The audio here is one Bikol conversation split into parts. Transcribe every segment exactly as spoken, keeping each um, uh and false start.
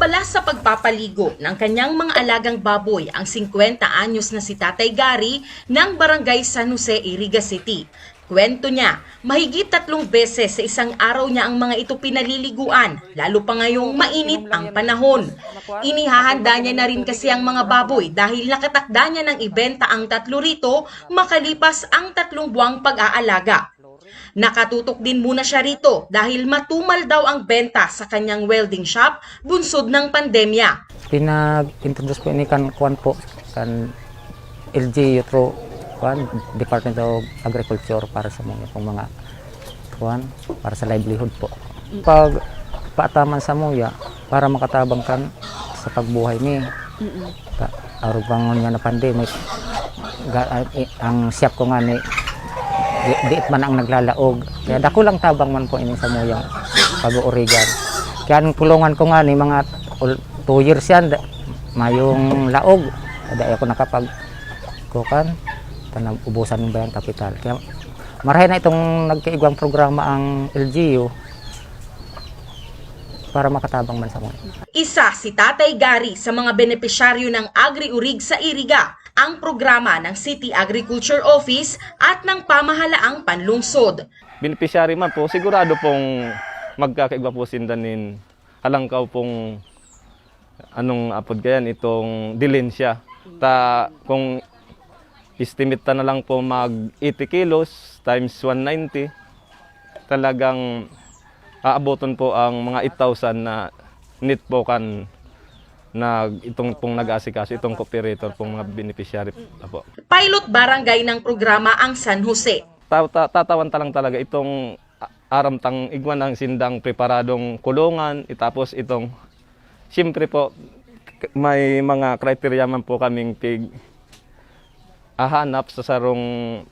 Wala sa pagpapaligo ng kanyang mga alagang baboy ang singkwenta anyos na si Tatay Gary ng Barangay San Jose, Iriga City. Kwento niya, mahigit tatlong beses sa isang araw niya ang mga ito pinaliliguan, lalo pa ngayong mainit ang panahon. Inihahanda niya na rin kasi ang mga baboy dahil nakatakda niya ng ibenta ang tatlo rito makalipas ang tatlong buwang pag-aalaga. Nakatutok din muna siya rito dahil matumal daw ang benta sa kanyang welding shop bunsod ng pandemya. Pinag-introduce po ini kan kuan po, kan L G U through kuan, Department of Agriculture para sa mga, pong mga kuan, para sa livelihood po. Pag paataman sa muya, para makatabang kan sa pagbuhay ni. Ta-, arog pa ngunyan na pandemic, ga-, ay, i-, ang shop ko nga ni, di, diit man ang naglalaog. Kaya dakulang tabang man po ini sa muyang pag-uurigan. Kaya ang pulungan ko nga ni mga ul-, two years yan, da-, mayong laog. Dai ako nakapag-, kukan, tanang ubusan ng bayang kapital. Kaya marahay na itong nagkaigwang programa ang L G U para makatabang man sa mga. Isa si Tatay Gary sa mga benepisyaryo ng Agri-Urig sa Iriga, ang programa ng City Agriculture Office at ng pamahalaang panlungsod. Beneficiary man po, sigurado pong magkakaigwa po sinda nin halangkaw pong anong apod kayan, itong dilensya. Ta, kung estimate ta na lang po mag eighty kilos times one ninety, talagang aaboton po ang mga eight thousand na net po kan na itong pong nag-aasikaso, itong cooperator pong mga beneficiary po. Pilot barangay ng programa ang San Jose. Ta-, ta-, tatawan ta lang talaga itong a-, aram tang igwa ng sindang preparadong kulungan, itapos itong, siyempre po, k-, may mga criteria man po kaming pig ahanap sa sarong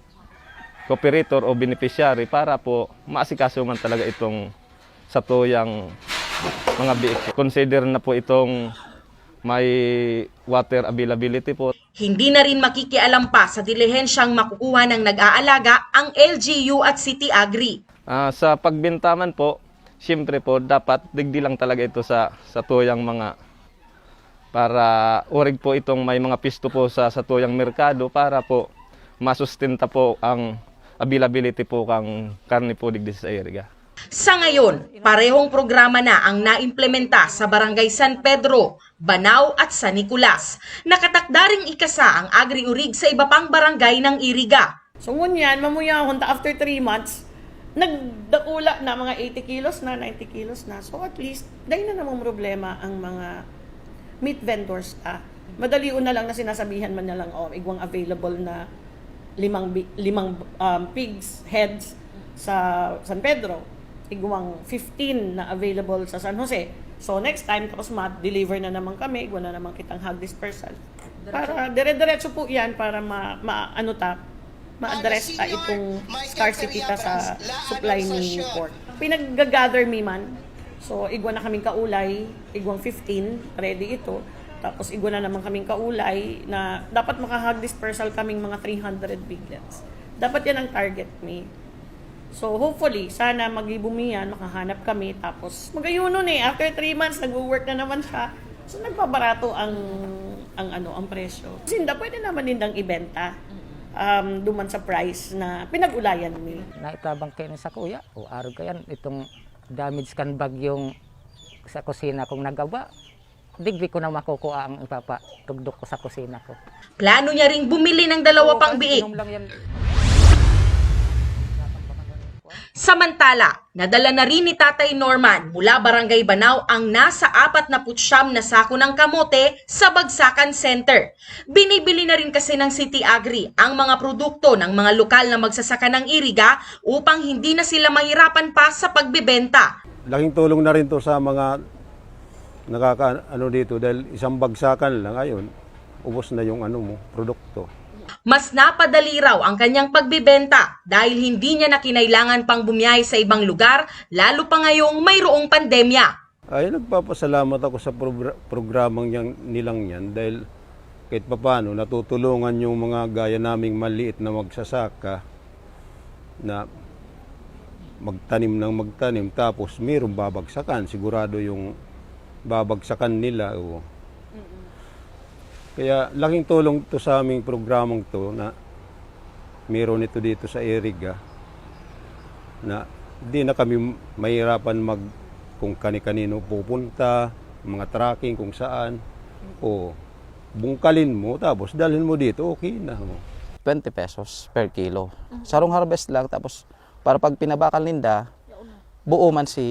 cooperator o beneficiary para po maasikaso man talaga itong satuyang mga biik. Consider na po itong may water availability po. Hindi na rin makikialam pa sa dilihensyang makukuha ng nag-aalaga ang L G U at City Agri. Ah, sa pagbenta man po, siyempre po, dapat digdi lang talaga ito sa, sa tuyang mga, para urig po itong may mga pisto po sa, sa tuyang merkado para po masustenta po ang availability po kang karne po digdi sa Iriga. Sa ngayon, parehong programa na ang naimplementa sa Barangay San Pedro, Banao at San Nicolas. Nakatakda ring ikasa ang Agri-Urig sa iba pang barangay ng Iriga. So ngunyan, mamuyahon ta after three months, nagdakula na, mga eighty kilos na, ninety kilos na. So at least, dai na namang problema ang mga meat vendors ta. Madalion na lang na sinasabihan man na lang, oh, igwang available na limang, bi- limang um, pigs heads sa San Pedro, igwang fifteen na available sa San Jose. So next time, tapos ma-deliver na naman kami, igwa na naman kitang hog dispersal. Para dire-diretso po yan para ma, ma ano ta, ma-address ta itong scarcity ta sa supply ni pork. Pinag-gather mi man. So, igwa na kaming kaulay, igwang fifteen, ready ito. Tapos igwa na naman kaming kaulay na dapat maka-hog dispersal kaming mga three hundred piglets. Dapat yan ang target mi. So hopefully, sana magibumi yan, makahanap kami, tapos magayunon eh. After three months, nagwo-work na naman siya. So nagpabarato ang ang ano, ang presyo. Sinda pwede naman nindang ibenta um, duman sa price na pinag-ulayan mi. Naitabang kayo sa kuya, o arog kayan, itong damage kan bagyong sa kusina kong nagawa. Digdi ko na makukua ang ipapatugdok ko sa kusina ko. Plano niya ring bumili ng dalawa pang biik. Samantala, nadala na rin ni Tatay Norman mula Barangay Banao ang nasa apat na putsyam na sako ng kamote sa Bagsakan Center. Binibili na rin kasi ng City Agri ang mga produkto ng mga lokal na magsasaka ng Iriga upang hindi na sila mahirapan pa sa pagbebenta. Laking tulong na rin to sa mga nakaka-ano dito dahil isang bagsakan lang, ayun, ubos na yung ano mo, produkto. Mas napadali raw ang kanyang pagbebenta dahil hindi niya na kinailangan pang bumiyahe sa ibang lugar, lalo pa ngayong mayroong pandemya. Ay, nagpapasalamat ako sa progr- programang yang, nilang yan dahil kahit papano natutulungan yung mga gaya naming maliit na magsasaka na magtanim ng magtanim tapos mayroong babagsakan. Sigurado yung babagsakan nila. Oo. Kaya laking tulong to sa aming programang to na meron ito dito sa Iriga na di na kami mahirapan mag kung kani-kanino pupunta, mga trucking kung saan. O bungkalin mo tapos dalhin mo dito, okay na. Oh. Twenty pesos per kilo. Sarong harvest lang, tapos para pag pinabakal ninda, buo man si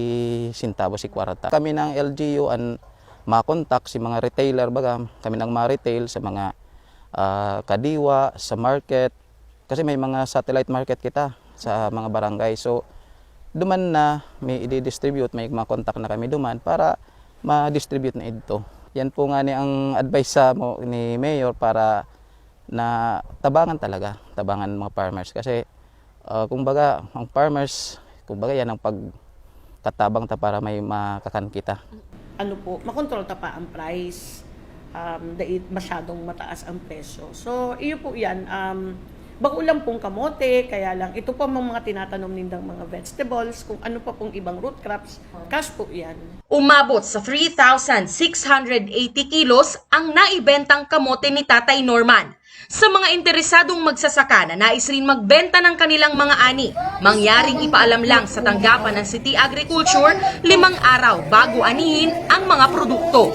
sintabo, si kwarta. Kami ng L G U an makontak si mga retailer, baga kami nang ma-retail sa mga ah, kadiwa, sa market. Kasi may mga satellite market kita sa mga barangay. So, duman na may i-distribute, may makontak na kami duman para ma-distribute na idto. Yan po nga ni ang advice sa mo ni Mayor para na tabangan talaga, tabangan mga farmers kasi ah, kumbaga ang farmers, kumbaga yan ang pagkatabang ta para may makakan kita. Ano po, makontrol ta pa ang price. Um, dahil masyadong mataas ang presyo. So, iyo po yan. Um, bako lang pong kamote, kaya lang ito po ang mga tinatanom nindang mga vegetables, kung ano pa pong ibang root crops, cash po yan. Umabot sa three thousand six hundred eighty kilos ang naibentang kamote ni Tatay Norman. Sa mga interesadong magsasaka na nais rin magbenta ng kanilang mga ani, mangyaring ipaalam lang sa tanggapan ng City Agriculture limang araw bago anihin ang mga produkto.